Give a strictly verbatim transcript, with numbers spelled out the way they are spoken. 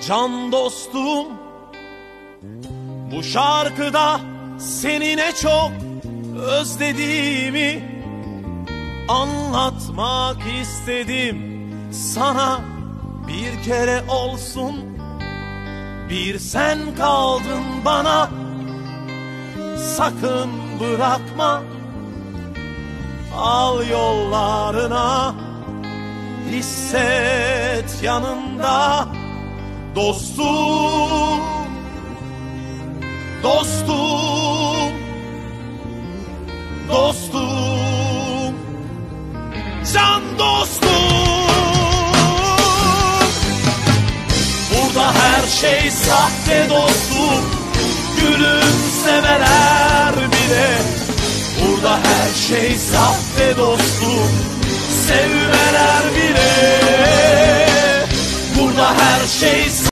Can dostum, bu şarkıda seni ne çok özlediğimi anlatmak istedim sana. Bir kere olsun bir sen kaldın bana. Sakın bırakma, al yollarına, hisset yanında. Dostum, dostum, dostum, can dostum. Burada her şey sahte dostum, gülümsemeler bile. Burada her şey sahte dostum, sevmeler bile. Burada her şey